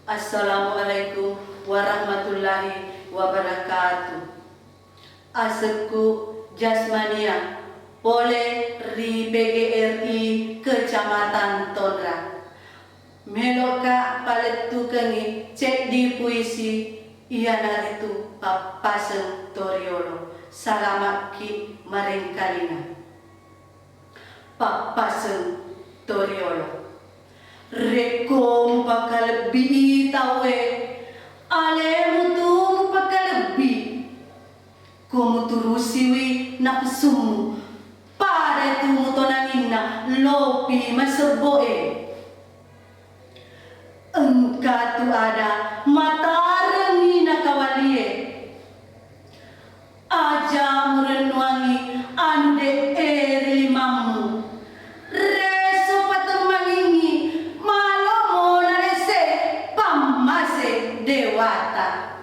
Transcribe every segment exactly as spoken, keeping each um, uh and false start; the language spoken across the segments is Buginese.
Assalamualaikum warahmatullahi wabarakatuh. Asekku Jasmania, pole ri P G R I Kecamatan Tonra. Meloka palettukengngi ceddi puisi, iyanaritu Pappaseng Toriolo. Salamakki marengkalinga. Pappaseng Toriolo. Rekko mupakalebbii tauwe, alemu tu mupakalebbi. Ko muturusiwi napsummu, pada tu mutonanginna lopi masebbo'e. Engka tu ada matarengngi nakawalie. Aja murennuangngi anu de'e ri limammu. Reso patemmangingngi, malomo nalese pammase dewata.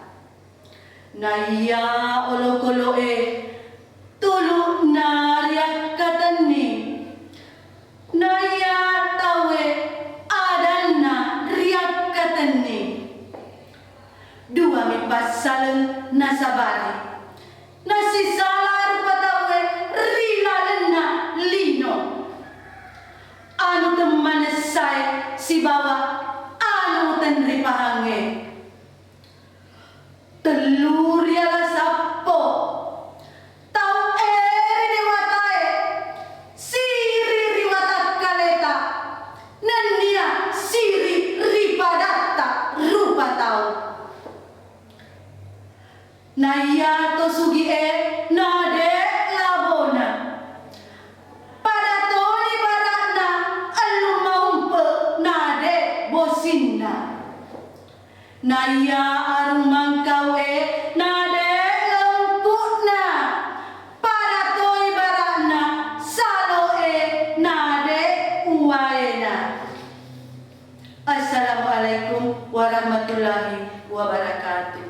Naiya olokolo'e tulu'na riakkatenni. Naiya tauwe adanna riakkatenni. Duami passaleng nasabari. Nasisala rupa tauwe ri lalenna lino. Anu temmanessae sibawa anu tenripahangnge. Tellu riala sappo. Tau e ri dewatae, siri ri watakkaleta, nennia siri ri padatta rupa tau. Naiya to sugi'e nade labona, pada toni bara'na ellung maumpe nade bosinna. Naiya arung mangkau'e nade lengku'na, pada toi bara'na salo'e nade uwaena. Assalamualaikum warahmatullahi wabarakatuh.